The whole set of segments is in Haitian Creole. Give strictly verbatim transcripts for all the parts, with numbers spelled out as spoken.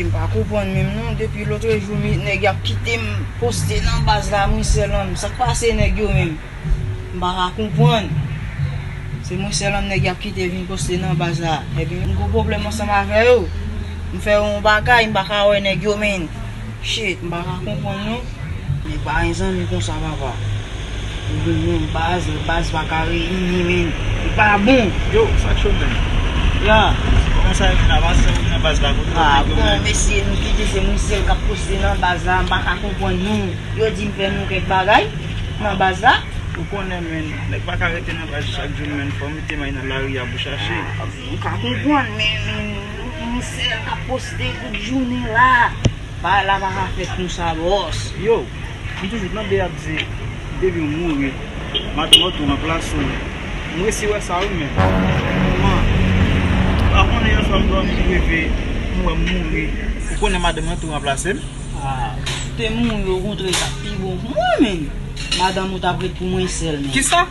M pa konprann menm non, depi lotrejou mi nèg y ap kite m poste nan baz la, mwen sèl an, sa k pase nèg yo menm? M pa ka konprann. Se mwen sèl an nèg y ap kite vin poste nan baz la. Epi m gen pwoblèm ansanm avè yo. M fè yon bagay, m pa ka wè nèg yo, men. Shit, m pa ka konprann non. Nèg pa gen zanmi konsa, papa. Ou vin menm baz, baz pa ka reyini, men. Li pa bon. Yo, sa k cho menm? Ya. Kòman sa ye, menm, avan sa ou nan baz la, kote ou te bon, menm? Mesye, nou kite se mwen sèl k ap poste nan baz la, m pa ka konprann nou. Yo di m fè nou kèk bagay nan baz la. Ou konnen, menm, nèg pa ka rete nan baz chak jou, menm, fò m mete may nan lari a pou chache. M ka konprann, men, men, mwen sèl k ap poste tout jounen la. Bagay la pa ka fèt konsa, bòs. Yo, m toujou tande y ap di, depi w mouri, madanm ou tou ranplase w. M resi wè sa wi, men. Kòman? M pa konnen, yon swa m dòmi, m reve, m wè m mouri. Ou konnen madanm mwen tou ranplase m? Ah, te mouri, okontrè, sa pi bon pou mwen, men. Madanm ou t ap ret pou mwen sèl, men. Kisa?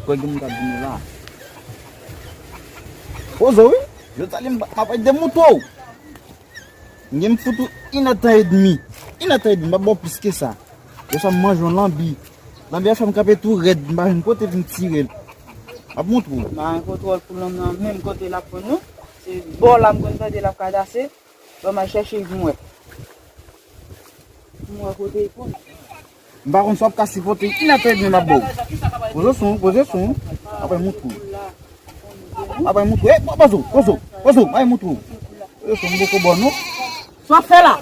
Kwè gen moun k ap vini la. Poze w wi. Jodi a li m ap pale de moto. M gen m fout ou inèdtan edmi. Inèdtan edmi, m p ap ba w plis ke sa. Yo sa m manje yon lanbi. Lanbi a fè m kanpe tou rèd, m pa jwenn kote pou m tire l. M ap montre w. M pa gen kontwòl pou lanbi a menm kote l ap pran non. Se bò la m konn tande l ap kadase. Ban m al chèche l pou m wè. Pou m wè kote l pran. M pa konn si w ap ka sipòte inèdtan edmi m ap ba w. Poze w sou, poze w sou. Apre m montre w. Apre m montre w. E, poze w, poze w, poze w, m montre w. Poze w sou, m poko ba w non. Sa w ap fè la?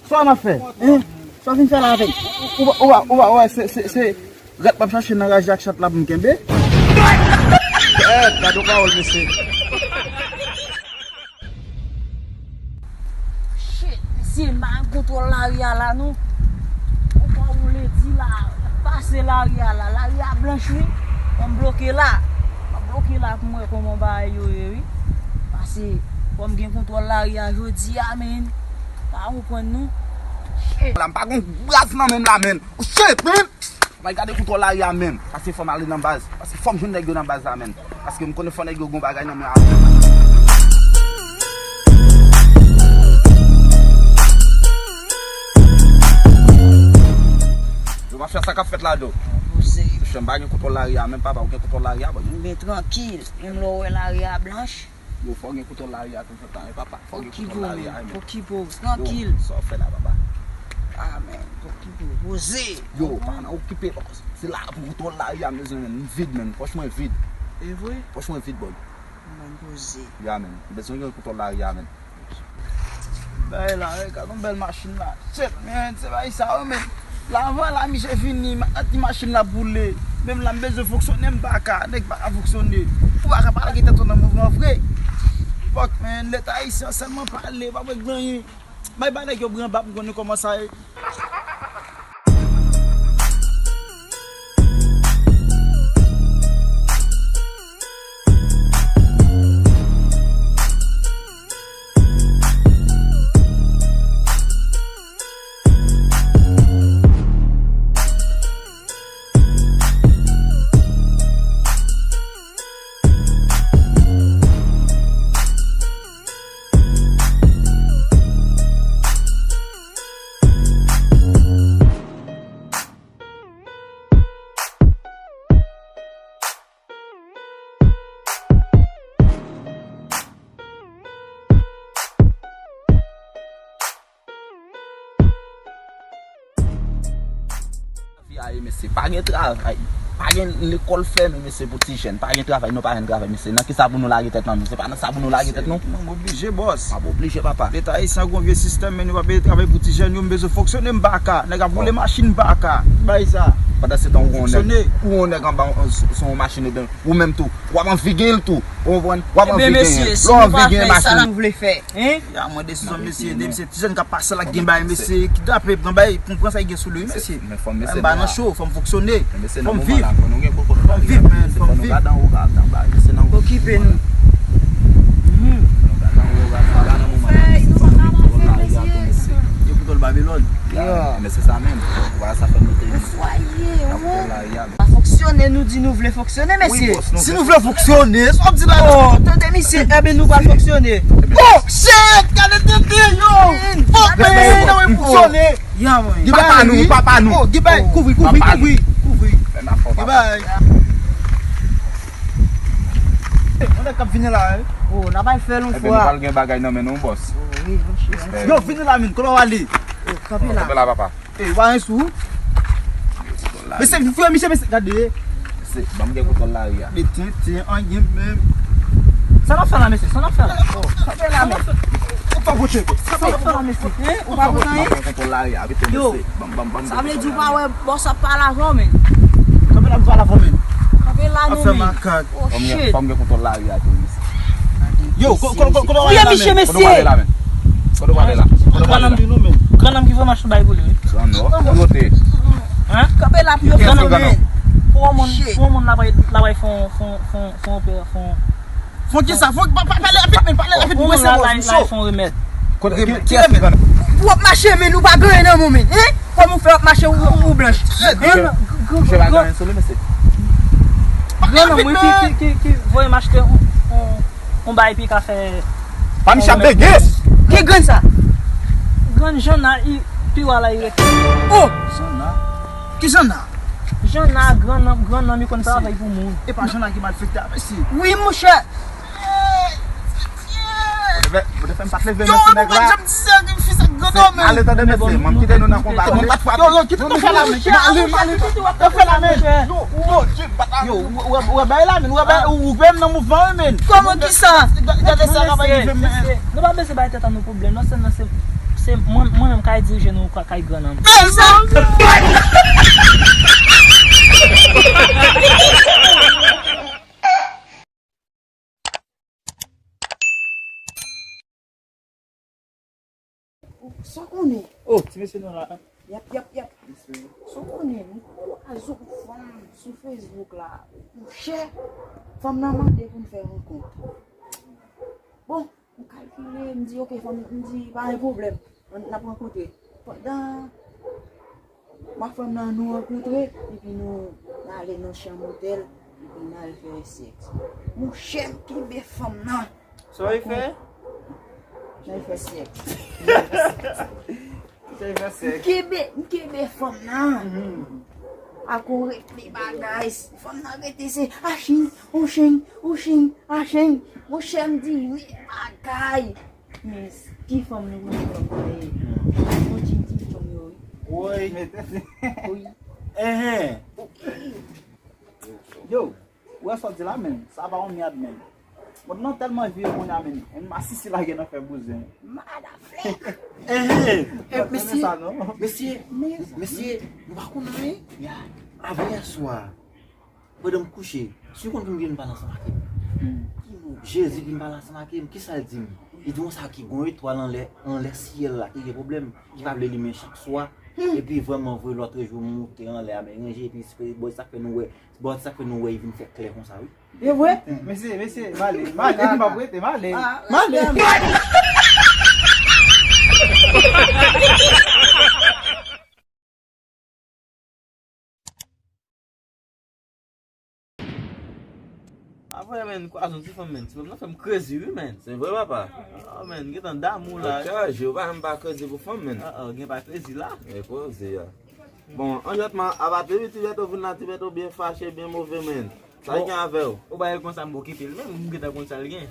Sa w ap fè? Hein? Sa w vin fè la avè m? Ou, ou, ou, ou, ou, se, se, se rèt m ap chache nan raje ak chat la pou m kenbe? Eh, gade yon pawòl, mesye. Shit, mesye, m pa gen kontwòl lari a la non. Ou pa woule di la, pase lari a la, lari a blanch wi. Fò m bloke la. M ap bloke la pou m wè kòman bagay yo ye wi. Pase fò m gen kontwòl lari a jodi a, men. Pa konprann non. Shit. La m pa gon braz nan men m la, men. Oh shit, man. Mwen gade kontwòl lari a menm. Paske fò m ale nan baz. Paske fò m jwenn nèg yo nan baz la menm. Paske m konnen fò nèg yo gon bagay nan men avè m. Yo pa fè sa k ap fèt la do. Mesye, m pa gen kontwòl lari a menm, papa, ou gen kontwòl lari a, bò. Mwen trankil, menm lè w wè lari a blanch. Yo, fò gen kontwòl lari a toutan, e papa. Fò gen kontwòl lari a, men. Okipe w, okipe w, trankil. Yo, sa w fè la, papa? Amen. Okipe w, poze. Yo, pa nan okipe, papa. Se la pou kontwòl lari a, men, men, m vid, men. Pòch mwen vid. E vre? Pòch mwen vid, boy. Mwen poze. Ya, men. M bezwen gen kontwòl lari a, men. Bay la, gade yon bèl machin la. Shit, men, se bay sa yo, men. Lavan la, misye vini, ma-, ti machin la boule. Menm la, m bezwen fonksyone, m pa ka. Nèg pa ka fonksyone. Ou pa ka pa lage tèt ou nan mouvman vre. Fuck, man, Leta ayisyen sèlman pale, pa wè gen anyen. Bay ba nèg yo bran bab, m konnen kòman sa ye. Lavi a ye, mesye, pa gen travay, pa gen lekòl fèmen, mesye, pou ti jèn, pa gen travay, nou pa jwenn travay, mesye, nan kisa pou nou lage tèt nou, se pa nan sa pou nou lage tèt nou? M oblije, bòs. M ap oblije, papa. Leta ayisyen an gon vye sistèm, men nou pa peye travay pou ti jèn yo, m bezwen fonksyone, m pa ka. Nèg ap woule machin, m pa ka. Bay sa. Pandan se tan, ou gon nèg, ou gon nèg anba, sou yon machin, ebyen, ou menm tou, w ap anvi gen l tou. Ou konprann? W ap anvi gen l. Lè w anvi gen machin. Ebyen, mesye, si nou pa fè sa nou vle fè, hein? Ya, mwen desizyon, mesye, de mesye, ti jèn k ap pase la, k gen bagay, mesye, ki dape pran bagay, pran, pran sa ki gen sou li, mesye. Men fò m, mesye, m pa nan cho, fò m fonksyone. Fò m viv. Fò m viv, man, fò m viv. Okipe nou. Mhm. Gen kontwòl Babilòn. Ya, men se sa menm. Si nou vle fonksyone, mesye. Si nou vle fonksyone, sa w ap di la? Oh, tande, misye, enben nou pral fonksyone. Oh, shit! Gade tete, yo! Fòk, men, nou fonksyone. Ya, mwen. Papa nou, papa nou. Oh, gen bagay, kouvri, kouvri, kouvri, kouvri. Gen bagay. Mwen k ap vini la, wi. Oh, n ap al fè l yon fwa. Enben nou pral gen bagay nan men nou, bòs. Oh, wi, monchè. Yo, vini la, men, kote w ale? Oh, kanpe la. Kanpe la, papa. Ey, w pa gen sou? Mesye, frè, misye, mesye, gade. Mesye, ban m gen kontwòl lari a. Mete, te, anyen menm. Sa n ap fè la, mesye? Sa n ap fè la? Sa n ap fè la, mesye? Ou pa kontan anyen? Ou pa kontan anyen? Ban m gen kontwòl lari a, pito, mesye. Ban m, ban m, ban m gen kontwòl lari a. Sa vle di ou pa wè bòs ap pale avè w, men? Kanpe la, m pale avè w, men. Kanpe la, non, men. Ap fè makak. Oh, shit. Fò m gen kontwòl lari a tou, mesye. Yo, ko-, ko-, ko-, kote w ale la, men? Kote w ale la, men? Kote w ale la? Kote w ale la? Grannanm ki vrèman ap bay pou li, wi. Grannanm, kote? Hein? Kanpe la pou yo fè nou, men. Pou yon moun, pou yon moun la bay, la bay fon, fon, fon, fon, fon, fon. Fon ki sa? Fon, pa, pa, pale rapid, men, pale rapid, mwen se mwen, m cho. Fon remèd. Kote, ki, ki remèd? Ou ap mache, men ou pa gen anyen nan men w, men. Hein? Kòman w fè w ap mache ou, ou blanch? Hein? Grannanm, grannanm, mwen ki, ki, ki, ki voye m achte yon, yon, yon bagay pi ka fè. Pa misye ap bege. Ki grann sa? Grann Janna, i, pi wa la, i rete. Oh! Janna? Ki Janna? Janna, grannanm, grannanm, i konn travay pou moun. E pa Janna ki malfektè a, mesye. Wi, monchè. Ou te fè, ou te fè m pa t leve men sou nèg la. Yo, nou pa janm di sa, gen fi sa grandòm, men. Ale, tande, mesye, m ap kite nou nan konba, tande. Yo, yo, kite nou fè la, men. Male, male, nou fè la, men. Yo, yo, ou, ou, ou wè bagay la, men. Ou wè bagay, ou, ou pè m nan mouvman, wi, men. Kòman ki sa? Gade sa k ap rive m, men. Nou pa bezwen bay tèt an nou pwoblèm, non, se, non, se, se mwen, mwen menm k al dirije nou, k al grannanm. Ki sa? Sa w konnen? Oh, ti mesye nou la. Yap, yap, yap. Sa w konnen, m kwè w a zòt fanm sou Facebook la. Monchè, fanm nan mande pou n fè rankont. Bon, m kalkile, m di, "Ok, fanm," m di, "Pa gen pwoblèm, n ap rankontre." Pandan m ak fanm nan, nou rankontre, epi nou, n ale nan chanm otèl, epi n al fè sèks. Monchè, m kenbe fanm nan. Sa w fè? N al fè sèks. Sa w fè sèks? M kenbe, m kenbe fanm nan. Mhm. Ak yon ritm bagay. Fanm nan rete se achin, ochin, ochin, achin. Monchè, m di, men bagay. Men ki fanm nou konn fanm sa ye? Yon ti ti chong yo, wi. Woy. Wi. Enhen. Yo, ou wè sa w di la, men. Sa pa yon myad, men. Mond lan tèlman vire kounye a, men. Yon masisi lage nan fè bouzen. Madaflèk. Enhen. Eh, mesye, mesye, mesye, nou pa konn anyen. Avanyè swa, pandan m kouche, si w konn vin, vin pale ansanm ak m. Jezi vin pale ansanm ak m. Kisa l di m? Li di m sa ki gon etwal anlè, anlè syèl la ki gen pwoblèm, ki pa vle limen chak swa. Epi vrèman vre, lòt jou m moute anlè a, men ranje, epi se bò sa k fè nou wè, bò sa k fè nou wè li vin fè klè konsa, wi. E vre? Mesye, mesye, m ale, m ale, m ap rete, m ale. M ale. Apre, men, kwazon ti fanm, men. Ti fanm nan fè m krezi, wi, men. Se vre, papa. Ah, men, gentan damou la. Yo, Charles, yo pa janm pa krezi pou fanm, men. Ah, ah, gen pa krezi la. E koze a. Bon, anjètman, apa depi Ti Bèto vin la, Ti Bèto byen fache, byen move, men. Sa l gen avè w? Ou ba l konsa, m okipe l, men m gentan konn sa l gen.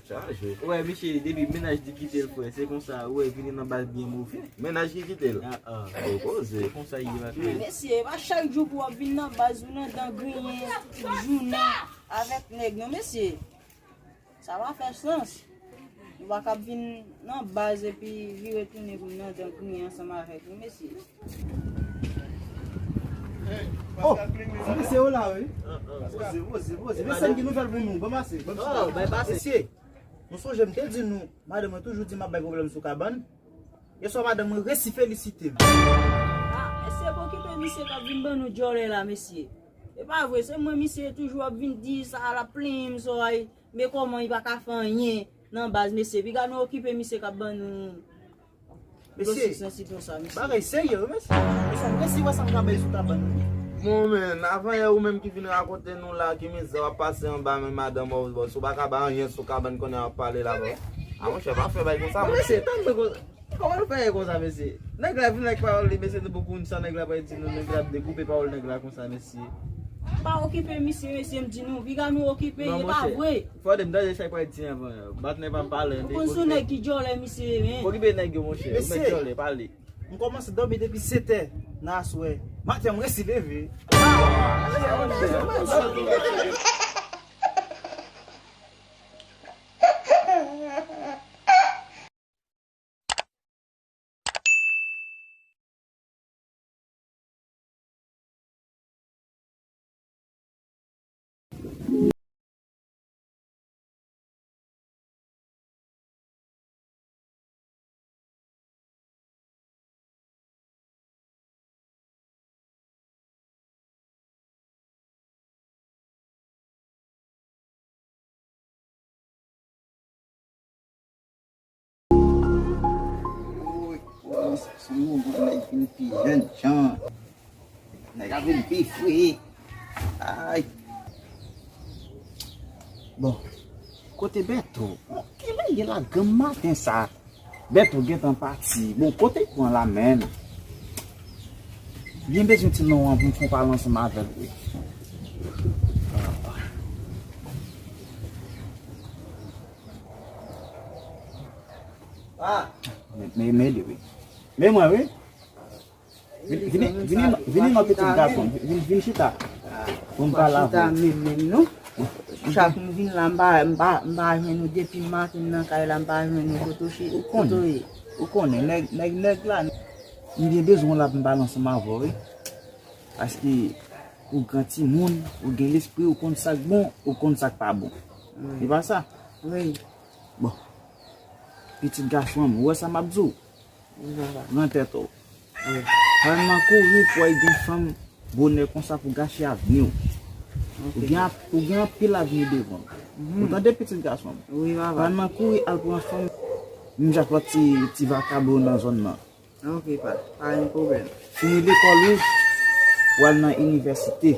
Chaje. Ou wè, misye, depi mennaj li kite l, frè, se konsa, ou wè, vini nan baz byen move. Mennaj ki kite l? Ah, ah. Gwo koze. Se konsa l ye, pa fè. Mesye, e pa chak jou pou w ap vin nan baz ou nan dan griyen, jounen avèk nèg, non, mesye. Sa pa fè sans. Nou pa kab vin nan baz epi vire tounen pou n nan dan griyen ansanm avèk nou, mesye. Oh, mesye yo la, wi. Poze, poze, poze. Mesye, ki nouvèl pou nou? Bon, pase, bon, pase. Mesye, nou sonje m te di nou, madanm mwen toujou di m ap bay pwoblèm sou kabann. Yèswa, madanm mwen resi felisite m. Ah, mesye, pa okipe misye k ap vin ban nou djòlè la, mesye. E pa vre, se mwen misye toujou ap vin di sa, l ap plenyen m, so, ay, men kòman li pa ka fè anyen nan baz, mesye. Piga nou okipe misye k ap ban nou Mesye, bagay serye, wi, mesye. Mesye, m resi wè sa m ka bay sou kabann nou. Bon, men, avan yè ou menm ki vin rakonte nou la ki mizè w ap pase anba men madanm ou, bon, si w pa ka bay anyen sou kabann kounye a w ap pale la, bon. A, monchè, pa fè bagay konsa, monchè. Mesye, tann mwen konsa. Kòman nou fè ye konsa, mesye? Nèg la vin ak pawòl li, mesye, nou poko konn sa nèg la pral di nou, nèg la ap dekoupe pawòl nèg la konsa, mesye. Pa okipe misye, mesye, m di nou, piga nou okipe, e pa vre. Fòde m tande sa l pral di anvan. Patnè pa m pale, m te konn sou nèg ki djòlè misye ye, men. Okipe nèg yo, monchè. Ou mèt djòlè, pale. M kòmanse dòmi depi sèt è nan aswè. Maten, m resi leve. Woy, woy, sa se yon bon nèg vin pi jèn jan. Nèg la vin pi fre. Ay. Bon, kote Bèto? Bon, kilè ye la granm maten sa? Bèto gentan pati. Bon, kote l pran la menm? Byen bezwen ti non an pou m fon pale ansanm avè l, wi. Ah. Men, men, men li, wi. Men mwen, wi. Vini, vini, vini, vini non, pitit gason. Vin, vin chita. Pou m pale avè w. Chita menm, menm, non. Chak m vin la, m pa, m pa, m pa jwenn ou depi maten nan kay la, m pa jwenn ou kote w ye. Ou konnen, nèg, nèg, nèg la, m byen bezwen w la pou m pale ansanm avè w, wi. Paske ou gran timoun, ou gen lespri, ou konn sa k bon, ou konn sa k pa bon. Wi. Se pa sa? Wi. Bon. Pitit gason m, ou wè sa m ap di w? Pran tèt ou. Wi. Pa nan kouri pou al gen fanm bonè konsa pou gache avni w. Ok. Ou gen ap-, ou gen anpil avni devan w. Mhm. Ou tande, pitit gason m? Wi, papa. Pa nan kouri al pran fanm, menm jan ak lòt ti, ti vakabon nan zòn nan. Ok, pa, pa gen pwoblèm. Fini lekòl ou, ou al nan inivèsite.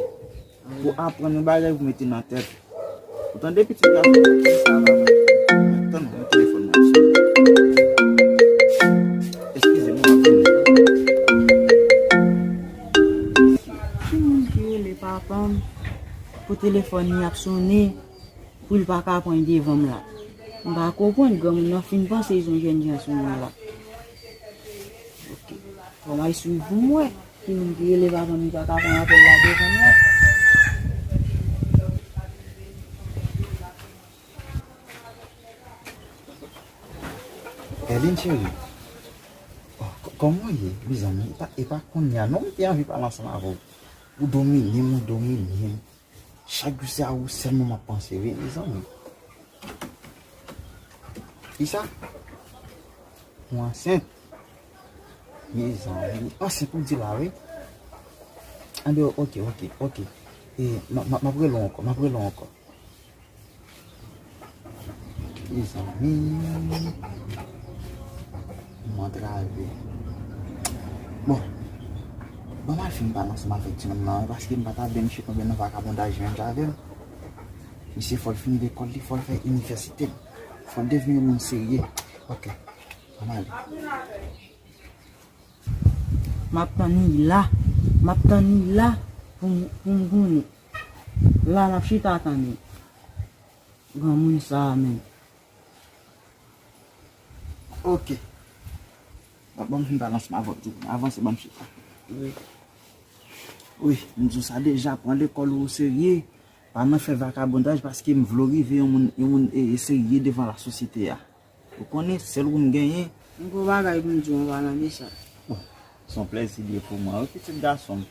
Pou aprann yon bagay pou mete nan tèt. Ou tande, pitit gason? Sa va, man. Tann mwen, telefòn nan ap sone. Eskize m, m ap vini. Ki moun ki rele papa m pou telefòn li ap sone, pou l pa ka pran devan m la? M pa konprann, granmoun nan fin panse l se yon jèn jan sou mwen la. Ok. Fò m al swiv pou m wè. Ki moun ki rele papa m, li pa ka pran apèl la devan m la. Erline cheri, oh, k-, kòman w ye, mezanmi? E pa, e pa kounye a non m te anvi pale ansanm avè w. Ou domine m, ou domine m. Chak jou se a ou sèlman m ap panse, wi, mezanmi. Kisa? Ou ansent? Mezanmi, ansent ou di la, wi. Anben, ok, ok, ok. E, m, m, m ap rele w ankò, m ap rele w ankò. Mezanmi. M antrave. Bon. Ban m al fin pale ansanm avèk timoun nan, paske m pa ta vle misye tonbe nan vakabondaj menm jan avè m. Misye fò l fini lekòl li, fò l fè inivèsite l. Fò l devni yon moun serye. Ok. Ban m ale. M ap tann li la. M ap tann li la pou m, pou m konnen. La, m ap chita tann li. Granmoun sa a menm. Ok. Bon, ban m fin pale ansanm avè w tou. Avanse, ban m chita. Wi. Wi, m di w sa deja, pran lekòl ou oserye. Pa nan fè vakabondaj paske m vle w rive yon moun, yon moun, e, e serye devan lasosyete a. Ou konnen, sèl ou m genyen. M gon bagay pou m di w an palan de sa. Bon, se yon plèzi li ye pou mwen, wi, pitit gason m.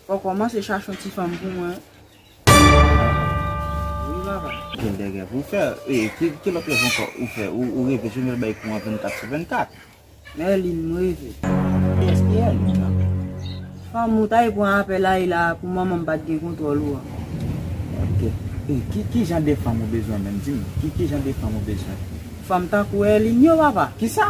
Fò w kòmanse chache yon ti fanm pou mwen. Wi, papa. Gen de rèv ou fè. E, ki, ki lòt rèv ankò ou fè? Ou, ou reve jwenn yon bèl bay pou mwen vennkat sou vennkat. Erline, m reve. Kiyès ki Erline nan? Fanm ou ta pran apèl la, e la pou manman m pa t gen kontwòl ou an. Ok. E, ki, ki jan de fanm ou bezwen menm? Di m, ki, ki jan de fanm ou bezwen? Fanm tankou Erline yo, papa. Kisa?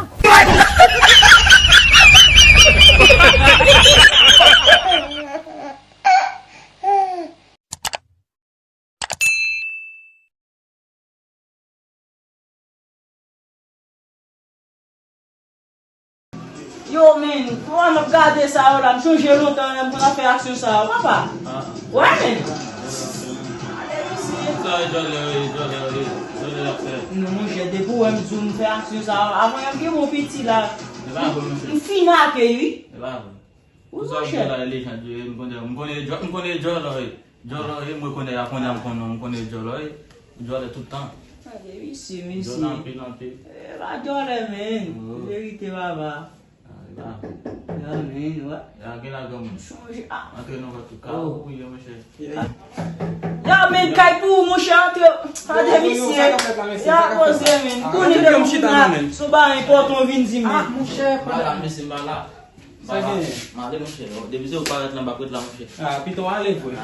Yo, men, kòman m ap gade sa yo la? M chonje lontan lè m konn ap fè aksyon sa yo, papa. Wè, men. Ale, mesye. Sa e djòlè, e djòlè, e djòlè ap fè. Non, monchè, depi w wè m di w m fè aksyon sa yo, avan yè m gen bon piti la. M fin ake, wi. Ou sa monchè. Djòlè, e lejann, m konnen, m konnen djò-, m konnen djòlè, e. Djòlè, e, mwen konnen, a konnen, m konnen, m konnen djòlè, e. Djòlè tout tan. Gade, mesye, mesye. Djòlè anpil, anpil. E pa djòlè, men. Verite, papa. Ya, men, wè. Ya, gen la granmoun. Antre nan vòt ou ka, ou ye, monchè. Ya, men, kay pou ou, monchè, antre. Gade, misye. Ya, poze, men. Konnen de moun la, sou ba enpòtan vin di, men. Monchè, pa la, mesye, m pa la. M pa la. M ale, monchè. Depi se ou parèt la, m pa ret la, monchè. Ah, pito ale, vre.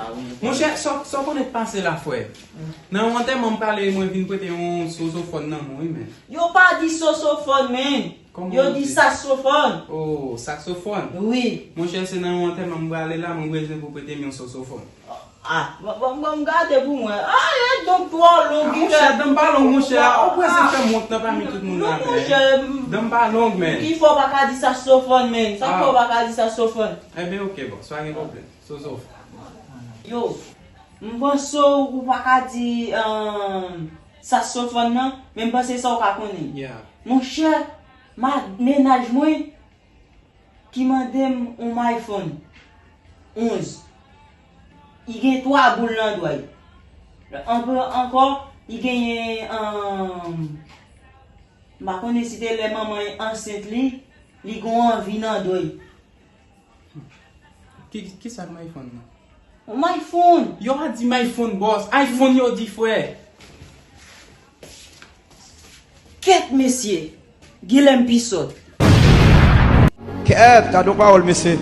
Monchè, sa w konnen k pase la, frè? Nan yon antèman, m prale, mwen vin prete yon sozofòn nan men w, wi, men. Yo pa di sosofòn, men. Yo di saksofòn. Oh, saksofòn? Wi. Monchè, se nan yon antèman m prale la, mwen bezwen pou prete m yon sosofòn. Ah, bon, bon, bon, gade pou mwen. Ah, e donk twò long. Ah, monchè, dan m pa long, monchè. Ou prese fè m wont nan pami tout moun la, men. Non, monchè. Dan m pa long, men. Ki fè w pa ka di saksofòn, men? Sa k fè w pa ka di saksofòn? Enben, oke, bon, sa pa gen pwoblèm. Sosofòn. Yo, m panse w, ou pa ka di, um, saksofòn nan, men m panse sa w ka konnen. Yeah. Monchè, ma-, mennaj mwen ki mande m yon iPhone onz. Li gen twa boul nan dwa l. Ankò, ankò, li genyen, um, m pa konnen si te lè manman l ansent li, li gen yon anvi nan do l. Ki, ki sa k iPhone nan? Yon iPhone! Yo pa di iPhone, boss. iPhone yo di, frè. Kèt, mesye. Genlè m pi sòt. Kèt, gade yon pawòl, mesye.